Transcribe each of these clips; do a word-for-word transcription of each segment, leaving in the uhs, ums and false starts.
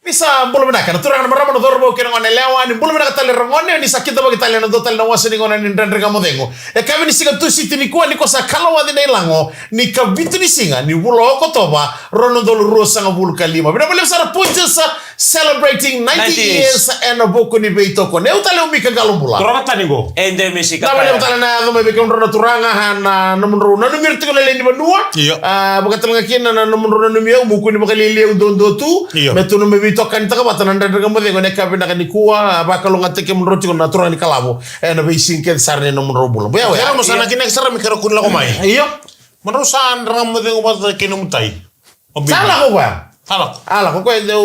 Ni sa bula vinaka na turaga, na marama, na cauravou kei na gone yalewa, ni bula vinaka tale ragone, ni sa kidavaki tale na dua tale na wasa ni gauna ni Dredre Ga Mo Cegu. E kavi ni siga Tusiti nikua, ni ko sa kalawaci na ilago ni kavitu ni siga ni vula o Okotova, rua na udolu ruasagavulu ka lima. Vinaka vakalevu sara, Punjas celebrating ninety years ena vuku ni veitokoni. Au tale o Mika Qalobula. Turaga tani qo. E de misi ka. Vinaka vakalevu tale na yaco mai vei kemudrau na turaga, a, na nomudrau nanumi ira tiko na lewe ni vanua. Io. A, vakatalega kina na nomudrau nanumi au, meu kua ni vakalialiai au duadua tu. Io. Me tu na me veitokanitaka vata na Dredre Ga Mo Cegu ena yakavi vinaka nikua, a, vakalougatataki kemudrau tiko na turaga ni Kalavo ena veisiga kece sara ni nomudrau bula. Bea, oya. Keirau mo sa na kinaki sara me keirau kua ni lako mai. Io. Mo drau sa Dredre Ga Mo Cegu vata kei nomu tai. Sa lako koya? Sa lako. A lako koya, dau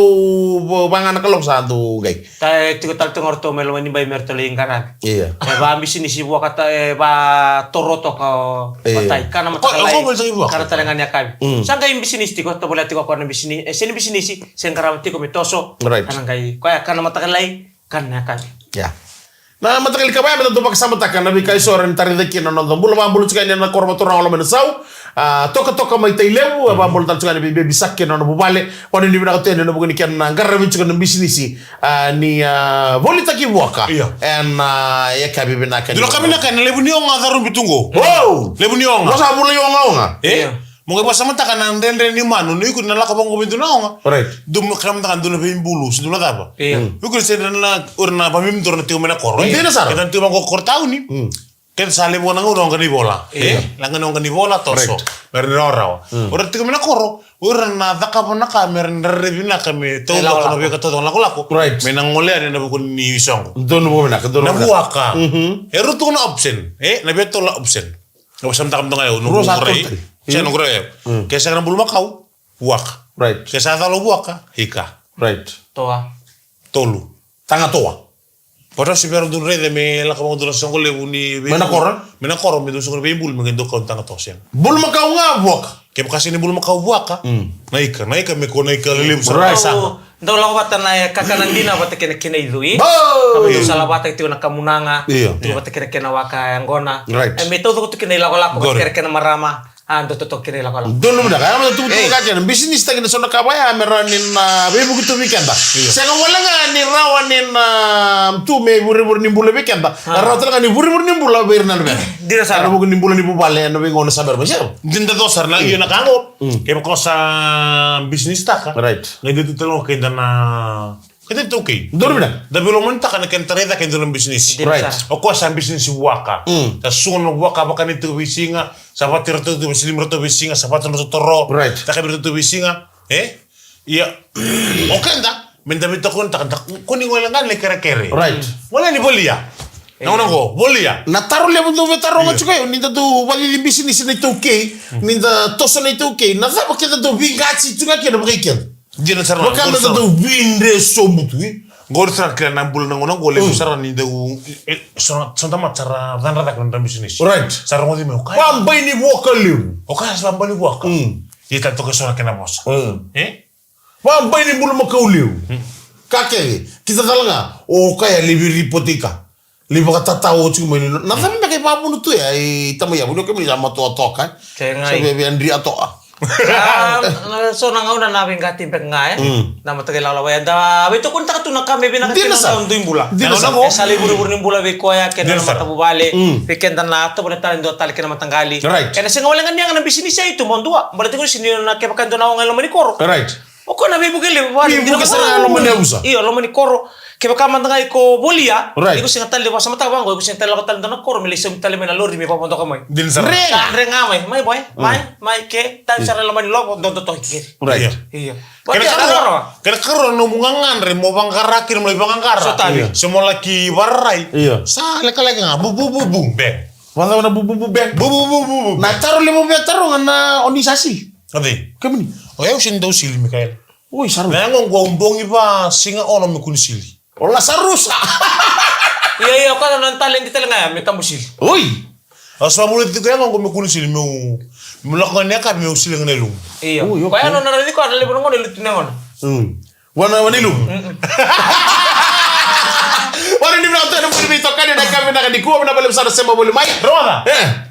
va-, vaga na kaloko sa dau qai. Ta, e tiko tale tu ga o ratou mai loma ni bai me ratou lai qaravi. Io. E vabisinisi vuaka ta, e vatoro toka o, io, o tai. Kana matakalai. Ko, ko, ko, ko, kana tale ga ni yakavi. Mm. Sa qai bisinisi tiko, tovolea tiko o koya na bisinisi, e, se ni bisinisi, se qarava tiko me toso. Right. Kana qai, koya kana matakalai, kana yakavi. Yeah. Na mataka ni ka vaya me da dau vakasamataka na veika eso era ni tara cake kina na noda bula, vakabula tiko yani ena koro vakaturaga o Lomainasau. A, tokatoka mai Tailevu, e vakabula tale tiko yani vei Baby Shark kei na nona vuvale. Vakanuinui vinaka tu yani ena vuku ni kena qaravi tiko na bisinisi, a, ni, a, volitaki vuaka. Io. Ena, e, yakavi vinaka ni. Dua na ka vinaka, na levu ni oga carubi tu qo. Wow! Levu ni oga. Mo sa vula i ogaoga. E? Io. Mo qai vakasamataka na dredre ni manu, ni iko na lako vaqo vei dua na oga. Right. Dua mo kaya mataka dua na veibulu, se dua na cava. Io. Mm. Iko se na, na, ora na vamimidora na tiko mai na koro, e? Dina sara. Keda na tiko vaqo koro tauni. Mm. Keda sa levu na gauna oga ni vola. Io. E? Na gauna oga ni vola, toso. Right. Mera ni rawarawa. Mm. Ora tiko mai na koro, ora na cakava na ka, mera ni rairai vinaka me taucoko na veika taucoko na lakolako. Right. Me na gole yani ena vuku ni soqo. Donu vinaka, donu vinaka. Na vuaka. Mhm. E rua tu na option. E? Na veitola option. Au sa mataka mada ga au, noqu rai. Rua sa totally. Sa noqu rai au. Mm. Ke sega na bulumakau, vuaka. Right. Ke sa cala o vuaka, ika. Right. Toa. Tolu. Taga toa. Vata se vei ira dau raica me lako vaqo dua na soqo levu ni vei. Mai na koro? Mai na koro, me dau soqo na veibulu, me qai dau kau na taga toa, sega. Bulumakau ga, vuaka. Kevaka sega ni bulumakau, vuaka. Mm. Na ika, na ika me kua na ika lelevu sara. Right. Sa. Dau lako vata na, e, kakana dina vata kei na kena icui. Bo! Ka me dau sala vata tiko na kamunaga. Io. Tiko vata kei na kena waka yaqona. Right. E, me taucoko tu kina ilakolako vata kei na kena marama. A, dau totoka kina ilakolako. Donu vinaka, a, me da tukutuku ka kena. Bisinisi taki na so na ka vaya, me rawa ni na veivuke tu vei keda. Io. Sega wale ga ni rawa ni na tu me ivurevure ni bula vei keda. A. Rawa tale ga ni ivurevure ni bula vei ira na luveda. Dina sara. Ena vuku ni bula ni vuvale, ena veigauna sa bera mai. Sega. Dina toka sara na, io, na ka qo. Mm. Kevaka o sa bisinisi taka. Right. Qai dua tu tale ga o keda na, keda na iTaukei. Donu vinaka. Da veilomanitaka na kena tarai cake e dua na bisinisi. Right. O koya sa bisinisi vuaka. Mm. Sa susuga na vuaka, vakani tiko veisiga, sa vati ratou tu, vasilimi ratou veisiga, sa vati ratou toro. Right. Sa kabi ratou tu veisiga. E? Ia. O keda, me da veitokonitaka, da kua ni gole ga ni kerekere. Right. Gole ni volia. Na gauna qo, volia. Na taro levu dau veitaroga tiko, ni da dau vacici bisinisi na iTaukei, ni da toso na iTaukei, na cava keda dau veiqati tu ga kina vakai keda. Dina sara. Vaka na dau vidre sobu tu, e? Qori sara kila na bula na gauna qo, levu sara ni dau, e, so na, so na tamata sara cadra cake na nodra bisinisi. Right. Sa rogoci mai o kaya. Vabai ni vuaka levu. O kaya sa vabai ni vuaka. Mm. Ia tale toka so na kena vosa. Mm. E? Vabai ni bulumakau levu. Mm. Ka kece, kida cala ga, o kaya levu ripoti ka. Levu vakatatao tiko mai ni, na cava beka e vavuna tu ya, e tamai yavu, ni o kemuni sa matoa toka, e? Sa via, via dri a toa. A, na, so na gauna na veiqati beka ga, e? Mm. Na mataka ilakolako, e da veitokonitaka tu na ka me vinaka kina na dui bula. Dina sara. E sa lai vurevure ni bula vei koya, kei na matavuvale, vei keda na tovolea tale dua tale kei na mataqali. Right. E na sega wale ga ni yaga na bisinisi e tu mo dua. Baleta tiko ni sega ni na kevaka e dua na oga e loma ni koro. Right. O koya na veivuke levu vale. Veivuke sara ga e loma ni yavusa. Io, loma ni koro. Kevaka mada ga iko volia, right, iko sega tale ni vakasamataka vaqo, iko sega tale lako tale dua na koro me lai saumi tale mai na lori me vakavodoka mai. Dina sara. Dre. Sa dre ga mai, mai boy, mai, mai ke, tale sara e loma ni lovo, dodo toki keri. Right. Io. Kena karua, kena karua na nomu gagadre mo vaqara kina mo lai vaqaqara. Sotavi. Se mo laki vararai. Io. Sa lekaleka ga, bu, bu, bu, bu, bang. Vacava na bu, bu, bu, bang? Bu, bu, bu, bu, bu. Na taro levu via taroga na o ni sa sili. A cei? Kemuni. O yau sega ni dau sili, Mikaela. Oi, sa rau. Na yagoqu au bogi va siga ono me kua ni sili. O la sa rusa. Ia, ia, o koya na nona taledi tale ga ya me tabu sili. Oi. Au sa vakamuria tiko yagoqu me kua ni sili, meu, meu lako ga ni yakavi meu sili ga na ilumu. Io. Oi, okay. Koya na nona raici koya na levu na gauna e lutu na yagona. Mm. Vua na, vua na ilumu. Mm-mm. Vua na ilumu na tena vuli veitokani na yakavi vinaka nikua, vinaka vakalevu sara sema voli mai. Rogoca. E.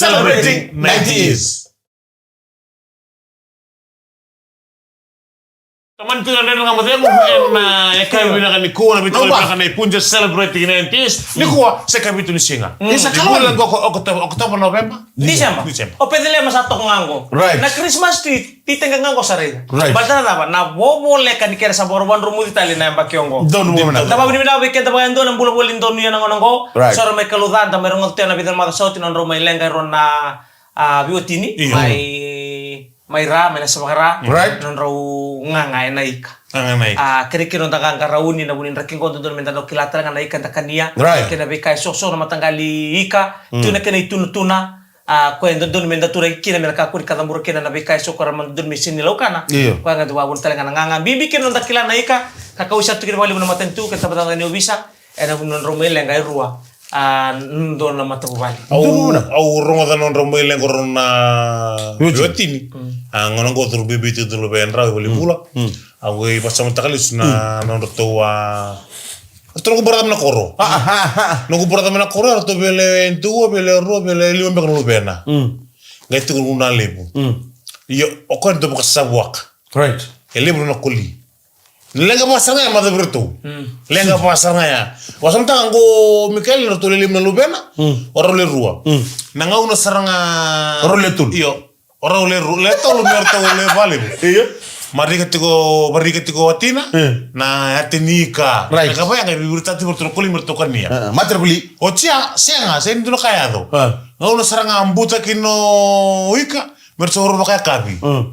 Celebrating ninety years. Tamani tu na Dredre Ga Mo Cegu, ena, e, yakavi vinaka nikua, na vitu vinaka ni Punja celebrating ninety years. Nikua, se yakavi vitu ni siga. Ni sa Kalou. Ni vula qo ko Okotova, Okotova, November? December. December. O Peceliema sa toka ga qo. Right. Na Christmas tree, titaqe ga qo sa raica. Right. Baleta na cava, na vovoleka ni kere sa vakadromuci tale na yabaki oqo. Donu mo vinaka. Da vakavinavinaka vei keda vakayadua na bula voli donu ena gauna oqo. Right. So ra mai kalouca, da mai rogoca tu ena vica na macawa sa oti na nodrau mai leqa e rua na a, veiwatini, io, mai, mai Ra, mai Nasevakara, right, na nodrau gaga ena ika. Gaga ena ika. A, kerei kina noda qaqarauni, na vu ni draki qo, dodonu meda dau kila tale ga na ika eda kania. Right. Kei na veika e soso, na mataqali ika, mm, tu na kena itunatuna, a, koya e dodonu meda turaki kina, meda kakua ni kacamura kina na veika e soso, ka ra ma dodonu me sega ni laukana. Io. Koya ga e dau vakavuna tale ga na gaga. Bibi kina noda kila na ika, ka kauaisaka tu kina vakalevu na matanitu, kei na tabacakacaka ni ovisa, ena vu ni nodrau mai leqa e rua, a, dua na matavuvale. Au, au rogoca nodrau mai leqa e rua na veiwatini. Veiwatini. Mm. A, gauna qo curu bibi tu curu vei Drau e Valevula. Mm. Au qai vakasamataka lesu na, mm, nodratou, a, ratou noqu brother mai na koro. Ah, ah, ah, ah. Noqu brother mai na koro, ratou via lewe dua, via lewe rua, via lewe lima beka na luvena. Mm. Qai tiko na levu. Mm. Io, o koya dau vakasavuaka. Right. E levu na koli. Leqa vaka sara ga ya, macawa vei iratou. Mm. Leqa vaka sara ga ya. Vakasamataka qo, Mikaele, ratou le lima na luvena, mm, o rau le rua. Mm. Na gauna sara ga o rau le tolu. Io. O rau le ru-, le tolu me ratou le valevu. Io. Marika tiko, marika tiko o watina. Mm. Na yatini ika. Right. Na ka vaya qai viritaka tiko ratou na koli me ratou kania. Ah, mate na koli. Oti ya, sega, sega ni dua na ka e yaco. Ah. Gauna sara ga buta kina o ika, me ratou rau vakayakavi. Mm.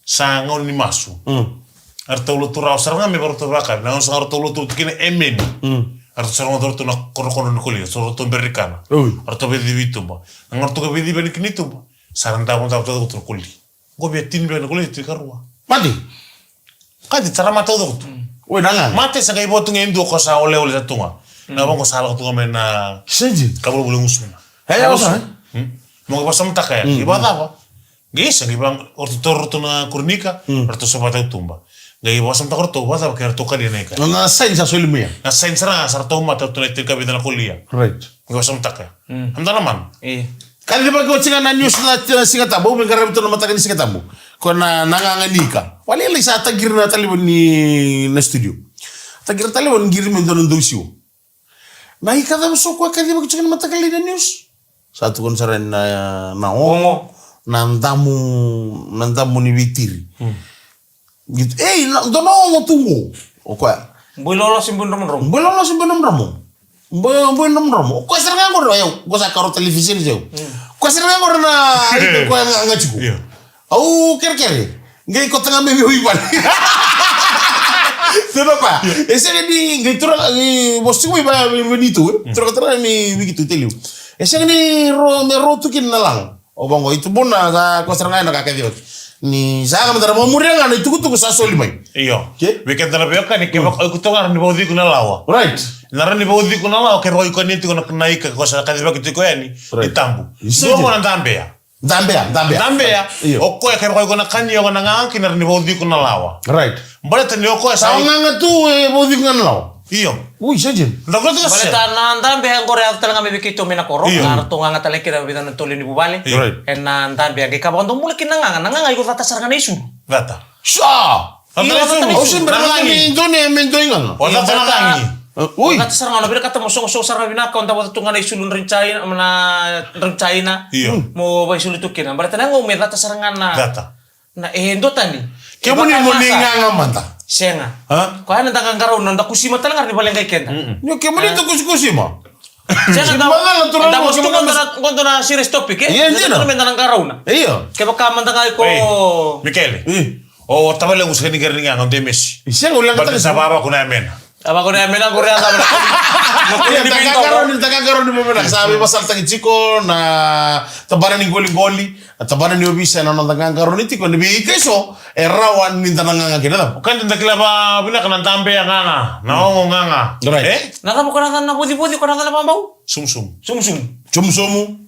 Sa gauna ni masu. Mm. Eratou lotu rawa sara ga me varatou vakayakavi. Na gauna sa ratou lotu tu kina, emeni. Mm. Eratou sa rogoca ratou na konokono ni koli, sa ratou bera ni kana. Oi. Eratou veici vei tuba. Na gauna ratou qai veici vei kina i tuba, sa ra davo, davo taucoko tu na koli. Qo via tini beka na koli, tini karua. Mate. Kati, sa ra mate taucoko tu. Mm. Oi, na gaga. Mate sa qai vo tu ga e dua ko sa oleole sa tu ga. Mm. Na vaqo sa lako tu ga mai na, sega, ka vulavula e gusuna. E, ya, o sa. Mm. Mo qai vakasamataka ya. Mm. I vakacava? Qai sa qai vaka, o ratou toro ratou na koro ni ika, mm, ratou sova tautuba. Qai vakasamataka ratou, vakacava ke ratou kania na ika? Na, na sign sa soli mai ya. Na sign sara ga sa ratou mate ratou na itini ka vica na koli ya. Right. Qai vakasamataka ya. Mm. Am dana man. E. Kacivaki oti ga na news na, na Siga Tabu, au via qaravi tu na mataka ni Siga Tabu. Ko na, na gaga ni ika. Wale lai sa taqiri na talevoni na studio. Taqiri na talevoni, qiri me dua na dau siwa. Na ika cava so koya kacivaki tiko na mataka lailai na news? Sa tukuna sara na, na ogo, ogo, na damu, na damu ni veitiri. Hmm. Qito, ei, na, dua na ogo tu qo. O koya. Bui lolo se bui dramudromu. Bui lolo se bui dramudromu. Bui, bui dramudromu. O koya sara ga qori, o yau, qo sa karo televiseni se yau. Hmm. O koya sara ga qori na, o koya ga, ga tiko. Io. Au kerekere. Qai kauta ga mai vei au i vale. Tuna pa. E sega ni, qai tura, qai vosa tiko mai vei, vei, vei Nitu, e. Mm. Tura ka tara mai vei Nitu Teliu. E sega ni ro, me ro tu kina na lago. O vaqo, i tubuna, sa ko sara ga na ka kacivaki. Ni sa ga mada na mamuria ga na itukutuku sa soli mai. Io. Ke? Vei keda na veiwekani, kevaka o iko tu ga ni vauci iko na lawa. Right. Na rawa ni vauci iko na lawa, kevaka o iko ni tiko na, na ika ko sa kacivaki tiko yani, right, i tabu. Io. Dua na dabea. Dabea, dabea. Dabea. Io. O koya kevaka o iko na kania, o na gaga kina, rawa ni vauci iko na lawa. Right. Baleta ni o koya sa, sa gaga tu e vauci iko ga na lawa. Io. Ui, sa jin. Da kura tu ga se. Baleta na dabea qori e yaco tale ga mai vei keitou mai na koro. Io. Na ratou gaga tale kina vei na tolu ni vuvale. Io. Right. Ena dabea qai ka vakadomobula kina na gaga, na gaga iko cata sara ga na isulu. Cata. Sa. Io, au se bera na cagi. Dua na me dua i gaga. O cata na cagi. Ui. O cata sara ga, na vinakata mo sogosogo sara ga vinaka, o davo tu ga na isulu drau ni Jaina, na drau ni Jaina. Io. Mo vakaisulu tu kina. Baleta na gaga me cata sara ga na. Cata. Na e dua tani. Kemuni mo ni gaga mada. Sega. Ha? Koya na da qaqarauna, da kusima tale ga ni vale qai keda. Mm-mm. Ni kemuni da kusikusima. Sega, da, da vosa tu qo dua na, qo dua na serious topic, e? Io, dina. Me da na qarauna. Io. Kevaka mada ga iko. Ei, Michele. Io. O tavale, au sega ni qai ni gaga, o de mesi. Sega, au leqa tale. Sa vava ko na yamena. A vaka ko na yamena qori, a cava na koli ni vei dau. Da qaqarauni, da qaqarauni vei mena. Sa veivasalataki tiko na tabana ni qoliqoli. Na tabana ni ovisa ena noda qaqarauni tiko, ni vei ika eso e rawa ni da na gaga kina, cava? O keda da kila vakavinaka na dabea gaga, na ogo gaga. Right. E? Na cava ko na cava na vocivoci, ko na cava na vabau? Sumusumu. Sumusumu. Sumusumu.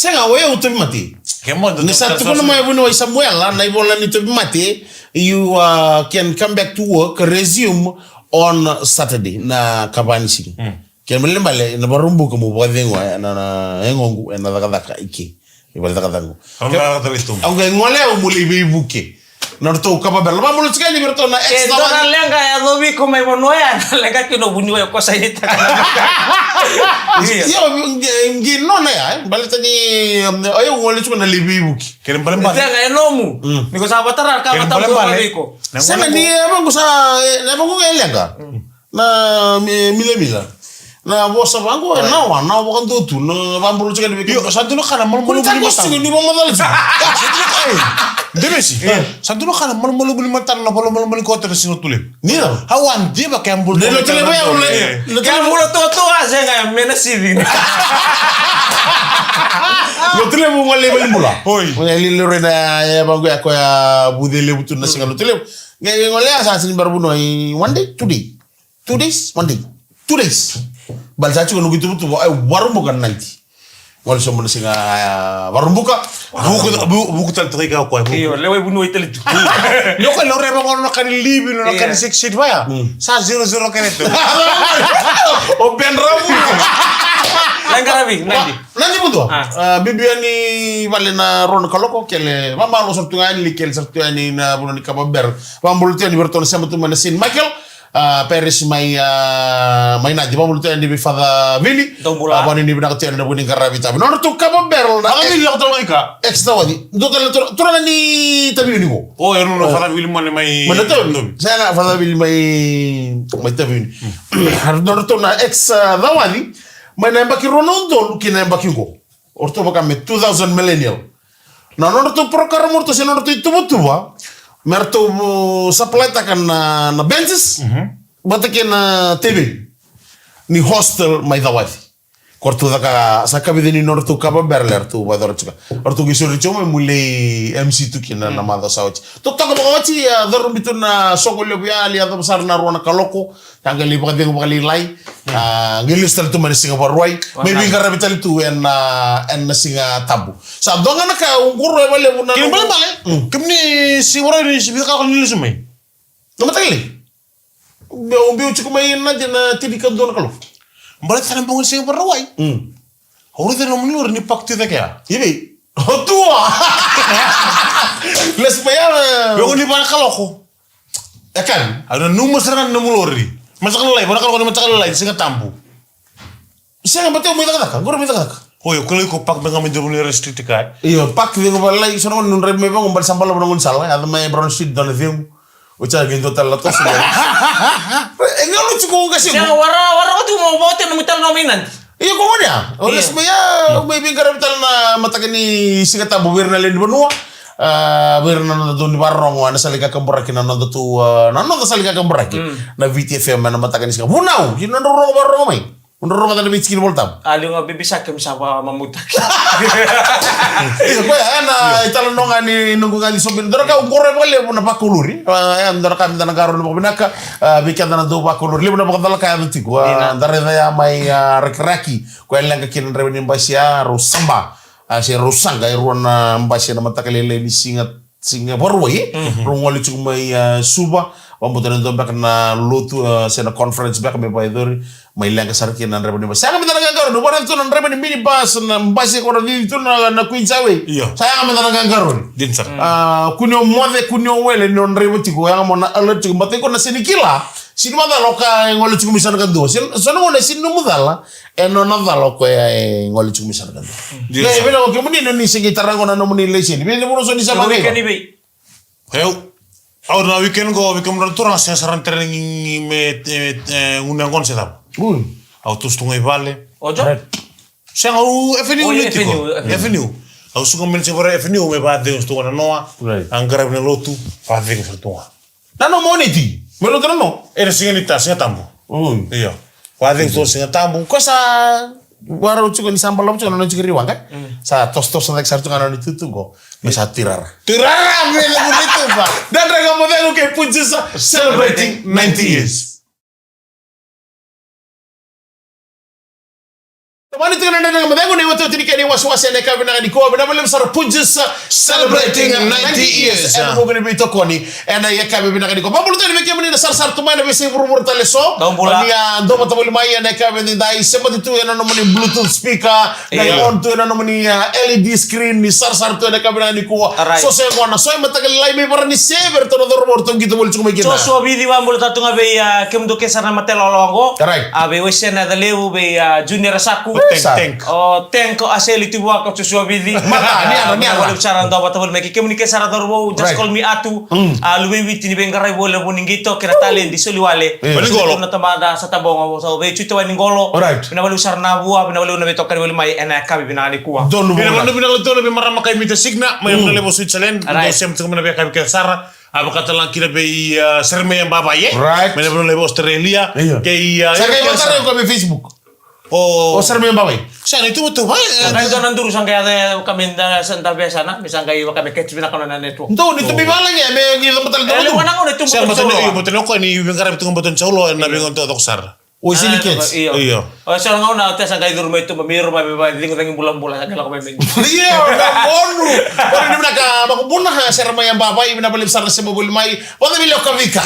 Sega, o yau tauvimate. Ke mo, ni sa tukuna mai vuniwai Samuela na ivola ni tauvimate, you uh, can come back to work, resume on Saturday na kava ni siga. Mm. Kena ibalebale na Vakaraubuka mo vakacegu ena, na yagoqu ena cakacaka i ke. I vale cakacaka. Au qai gole au mo lai veivuke. Na ratou kava bera. Vabolo tiko yani vei ratou na ex. E dua na leqa e yacovi iko mai vanua ya, na leqa kina o vuniwai ko sainitaka. Io, qi nona ya, baleta ni o yau gole tiko na lai veivuke. Kena ibalebale. Sega, e nomu. Ni ko sa vatara ka vata mo vei iko. Sega, ni e vaqo sa, e vaqo e leqa. Na mi- milamila. Na vosa vaqo e nawa, nawa vakadua tu, na vabolo tiko ni vei. Io, sa dua na ka na malumalumu ni matana. Ni vamacala tiko. Devesi. Sa dua na ka na malumalumu ni matana na valomalumalumu ni kota na siga tulevu. Ni na. Hawa diva ke ambulu. Ni lo tele vaya ule. Ke ambulu totoa sega me na sivi. Lo tele vu ngale vale bula. Oi. Ngale lo rena e vaqo ya ko ya vuce levu tu na siga lo tele. Ngai ngole a sa sini bara vuno i one day, two day. Two days, one day. Two days. Bale sa tiko noqu ituvatuva, e Vakaraubuka na night. Gole sobu na siga, e, Vakaraubuka. Vuku, vu- vuku tale toka i ka o koya. Io, lewa i vuniwai tale tu. Ni o koya laure vaqo na ka ni livi, na ka ni six seat vaya. Sa zero zero kere tu. O Ben Ravu. Nai qaravi, nadi. Nadi mutua. Bibi yani vale na rua na kaloko, kele vamalo sara tu ga yani, kele sara tu yani na vuna ni kava bera. Vabolo tu yani vei ratou na sema tu mai na Saint Michael. A, Paris mai, a, mai na diva bulu tu yani vei Father Vili. Dou bula. A, vani ni vinaka tu yani na vuni qaravi tavi. Nona tu kava bera na Father Vili, lako tala mai ka. Ex Tawaci. Dou tala tu, tu na ni tavi ni ko. O, e nona Father Vili mane mai. Mai na tavi. Sa na Father Vili mai, mai tavi ni. Nona tu na ex, a, Tawaci. Mai na yabaki rua na udolu ki na yabaki qo. O ratou vaka me two thousand millennial. Na nodratou program o ratou se nodratou ituvatuva me ratou supply taka na, na benches vata kei na teveli ni hostel mai Tawaci. Ko ratou caka sa kavica ni nodratou kava bera le ratou vakayacora tiko. O ratou qai sori tiko mai mo lai M C tu kina na macawa sa oti. Totoka vakaoti a corobi tu na soqo levu ya, lai yacova sara na rua na kaloko. Sa qai lai vakacegu vakalailai. A, qai lesu tale tu mai na siga Vakarauwai. Mai veiqaravi tale tu ena, ena Siga Tabu. Sa dua ga na ka au qoroya vakalevu na. Kena ibalebale. Kemuni Siga Vakarauwai ni se vica ka ko ni lesu mai. Na mataka lailai. Meu biu tiko mai na dina tinikadua na kaloko. Baleta na bogi ni Siga Vakarauwai. Au raica na nomuni lori ni park tu cake ya. I vei? O tua. Lesu mai ya. Vei ni va na kaloko. E kavi. Au nanuma sara ga na nomu lori. Mataka lailai, va na kaloko ni mataka lailai, Siga Tabu. Sega, baleta au mai cakacaka, qori mai cakacaka. Oi, o koya ko park mai ga mai dua na restrict ka. Io, park cegu vakalailai, so na gone ni draiva mai vaqo, baleta sa balavu na gaunisala, yaco mai Brown Street, dua na cegu. Oti a qai dua tale na toso. E galu tiko o qase qo. Sega, wara, wara oti mo vote na mutala na mai nadi. Ia ko gone a. O Ia. Lesma ia, o mai veiqaravi tale na mataka ni Siga Tabu vei ira na lewe ni vanua. A, vei ira na noda dau ni vakarorogo ena sala i kakaburaki na noda tu, a, na noda sala i kakaburaki. Mm. Na Viti F M ena mataka ni siga. Vunau, i nodra rogo vakarorogo mai. Nodra rogo tale na veitiki ni Volatabu. A, liu ga bebisaki me sa vakamamutaki. Io, koya, ena italanoa ga ni noqu gali sobi. Dua na ka au qoroya vakalevu na vakaluri. A, e, dua na ka meda na qarauna vakavinaka. A, vei keda na dau vakaluri. Levu na vakacalaka e yaco tiko. A, Dina. Da raica ya mai, a, Rakiraki. Koya e leqa kina na draiva ni basi ya, rau saba. A, se rau saqa, e rua na basi ena mataka lailai ni siga, siga Vakarauwai, e? Mhm. Rau gole tiko mai, a, Suva, vabauta na dua beka na lotu, a, se na conference beka me vakayacori, mai leqa sara kina na draiva ni basi. Sa yaga mada na qaqarauni, au via raica tu na draiva ni minibus, na basi ko na cici tu na, na Queens Highway. Io. Sa yaga mada na qaqarauni. Dina sara. A, kua ni o moce, kua ni o wele, ni o draiva tiko, yaga mo na alert tiko, baleta iko na sega ni kila, sega ni macala o ka e gole tiko mai sa na kadua. Sega, so na gauna sega ni nomu cala, e nona cala o koya e gole tiko mai sa na kadua. Dina sara. Ia, e vinaka o kemuni ni se qai tara qo na nomuni laiseni. Vei na vuna so ni sa Na weekend vakaiva? Ni vei? Eu, au na weekend qo, weekend na turaga, sega sara na training me, e, e, gunu yaqona se cava. Ui. Au toso tu ga i vale. Ojo? Right. Sega, au F N U. Oh, ni yeah, tiko. F N U, F N U. F N U. Au suka mai na se vara F N U me vacegu sara tu ga na noa. Right. A qaravi na lotu, vacegu sara tu ga. Na noa mo ni ti? Me lotu na noa? Era siga ni ta, Siga Tabu. Mm. Io. Vacegu sara tu Siga Tabu. Ko sa vakarau tiko ni sa balavu tiko na noa tiko ri waqa. Mm. Sa tosotoso cake sara tu ga na noa ni tutu qo. Me sa tuirara. Tuirara, me levu ni tuba. Dadra ga mo cegu kei Punjas celebrating ninety years. Tomani tiko na dredre ga mo cegu na iwatiwati ni kena iwasewase ena yakavi vinaka nikua, vinaka vakalevu sara Punjas celebrating ninety years. Ena vuku ni veitokoni ena yakavi vinaka nikua. Vakabula tale vei kemuni na sarasara tu mai na veiyasai vuravura tale so. Dou bula. Ni a dou matavoli mai ena yakavi edaidai, semati tu ena nomuni Bluetooth speaker, na Io. on tu ena nomuni, a, L E D screen, ni sarasara tu ena yakavi vinaka nikua. Alright. So se gona, so e mataka lailai mai Varanise, vei iratou na cauravou ratou qito voli tiko mai kina. Joshua Vici, vakabula tale tu ga vei, a, kemudou kece sara na matailalai qo. Alright. A, vei Wesena Yacalevu, vei, a, Junior Asaku. Tank, Tank. O Tank, o Aseli Tuivuaka, o Joshua Vici. Mata, ni yadra, ni yadra. Vakalevu sara na dau matavoli mai kei kemuni kece sara cauravou, just Right. call me Atu. Mm. A, luve i Viti ni veiqaravi voli na vu ni qito kei na taledi soli wale. Io. Vale ni qolo. Soli tu na tabana sa tabogo, so vei Tui Tawai ni qolo. Alright. Vinaka vakalevu sara na vua, vinaka vakalevu na veitokani voli mai ena yakavi vinaka nikua. Donu Vinaka, bula. Vinaka, vinaka, donu, vei marama kai Mita Signa, mai Mm. Vanua Levu Switzerland, Alright. dou sema tiko mai na veiyakavi kece sara. A vaka tale ga kina vei, a, Seremaia Bavai, e? Right. Mai na Vanua Levu Australia. Io. Kei, a, Sa kai Io, vakatara Kesa. iko me Facebook. O O Seremaia Bavai. Sa ni tu tu vai. Sa kai dua na duru sa kai ade kami da sa da vesa na, me sa kai vaka me catch vinaka na network. Dou ni tu mi vala nge, me ngi lama tale E, dou. lewa na gauna e tu Sa mo botoni tale, io, botoni ko ni veiqaravi tu botoni sa ulo, na veiqaravi tu sara. O isi ni Ah, catch. io. Io. O, sa na gauna o te sa qai curu mai tu, ma miro mai, mai, mai, ciqu cagi bulabula, sa qai lako mai, mai. Io, na monu. Ora ni vinaka, Makubuna, ha, Seremaia Bavai, vinaka vakalevu sara na sema voli mai. Vata vei Leo Kavika.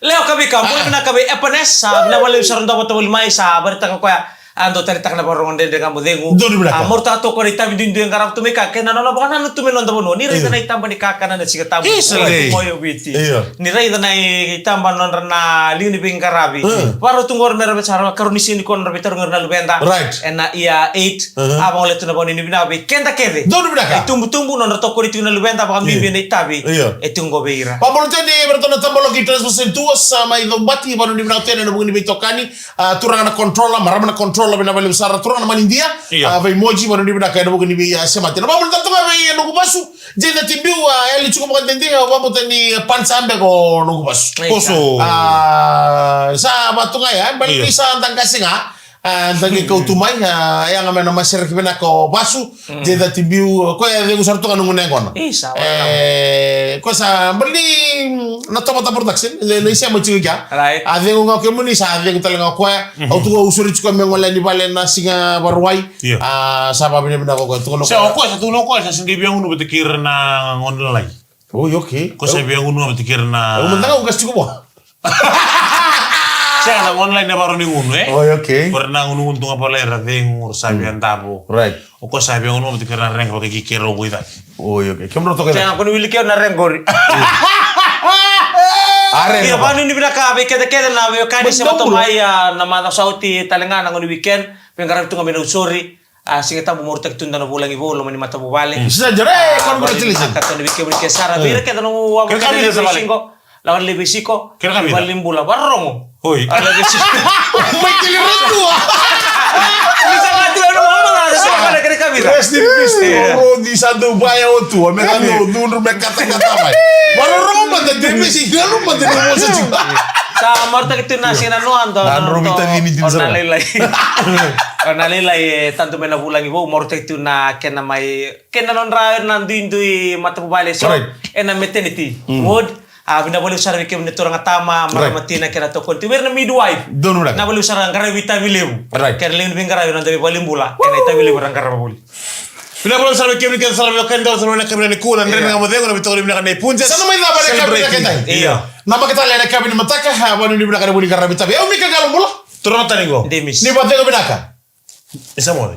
Leo Kavika, Ah. voli vinaka vei Epanes, sa vinaka vakalevu sara na dau vata voli mai, sa varetaka koya. A dau taritaka na vakarorogo dredre ga mo cegu. Donu vinaka. A, marautaka toka na itavi duidui e qarava tu mai ka, kei na nona vakanananu tu mai noda vanua. Ni raica Io. na itaba ni kakana na Siga Tabu. Isa, Oi, lei. Oi, o Viti. Io. Ni raica na itaba nodra na liga ni veiqaravi. Mm. Varau tu qori mera vei sara karua ni siga nikua nodra veitarogi ira na luveda. Right. Ena year eight. Mhm. A vagolea tu na vakanuinui vinaka vei keda kece. Donu vinaka. E tubutubu nodra tokoni tiko na luveda vakabibi Io. ena itavi. Io. E tiko qo vei ira. Vabolo teni, vei ratou na Tabaloki Transmission Tours, a, mai Cobati, vakanuinui vinaka tu ena vuku ni veitokani. A, turaga na controller, marama na controller, vinaka vakalevu sara, turaga na manidia. Io. A, vei Moji, vakanuinui vinaka ena vuku ni vei, a, semati. Na vabolo tale tu ga vei, a, noqu vasu. Jay the Tibiu, a, yali tiko vakadede, a, vabauta ni, a, pansa beka o noqu vasu. Io. Koso. A, sa vatu ga ya, bali Io. ni sa da qase ga. A, da qai kautu mai, a, yaga me na masereki vinaka o vasu. Mm. Jay the Tibiu, koya e cegu sara tu ga na gunu yaqona. Isa, E, koya sa, bali ni, mm, na Tabata Production, le, le isema tiko kea. Right. A cegu ga o kemuni, sa cegu tale ga o koya. Mhm. Au tu ga au sori tiko me gole ni vale na Siga Vakarauwai. Io. A, sa vavinavinaka o koya, tukuna o Sa koya. o koya, sa tukuna o koya, sa sega ni via gunu vata kei ira na gone lalai. Oi, okay. Ko sa via gunu vata kei ira na Au mada ga au kasi tiko vua. Sega na online na varo ni gunu, e? Oi, okay. Ora na gunu gunu tu ga vale era cegu, ora sa via davo. Right. O ko sa via gunu, mati kera renga vaka ki kera o goi cake. Oi, okay. Kemudou toka Sega, cake. ko ni wili keu na renga qori. A renga Ia, va. vanu ni vinaka vei kece kece na veiwekani But se no vato gunu. mai, a, na maca sa oti tale ga na gone weekend. Veiqaravi tu ga mai na usori. A, Siga Tabu marautaki tu dua na vulagi vou, loma ni matavuvale. Mm. Sisa jere, A, congratulations. vale, vinaka tale vei kemuni ke sara. Mm. Vei ira kece na noqu Ke wavokete kami ni sa vale. Veisingo. Lako na lai veisiko. Kena ka vica? Valenibula, varorogo. Oi. Lako na lai veisiko. Mai kele ratua. Ni sa vatu ena mama na sa vale kena ka vica. Rest in peace. Yeah. Rodi sa dau vaya otu. Me ka dau dundru me katakata mai. Varorogo mada de me si delu mada de mo sa ti. Sa marutaki tu na siga na noa dua. Na dro vita vini din Ona sara. lailai. Ona lailai e tadu mai na vulagi vou, marutaki tu na kena mai, kena nodra na duidui matavuvale so. Alright. Ena maternity ward. A vinaka vakalevu sara vei kemuni turaga tama, marama tina kei na tokoni tu. Vei ira na midwife. Donu vinaka. Vinaka vakalevu sara qaravi itavi levu. Right. Kei na lewe ni veiqaravi na davi valenibula. Ena itavi levu era qarava voli. Vinaka vakalevu sara vei kemuni kece sara vei kemuni sara na kabina ni kua na dredre ga mo cegu na veitokoni vinaka na ipunja. Sa na mai cava na kabina keitai. Io. Na maketale na kabina mataka, a vanuni vinaka na vuli qaravi itavi. Au Mika Qalobula. Turaga tani qo. Demis. Ni vacegu vinaka. Isa moce.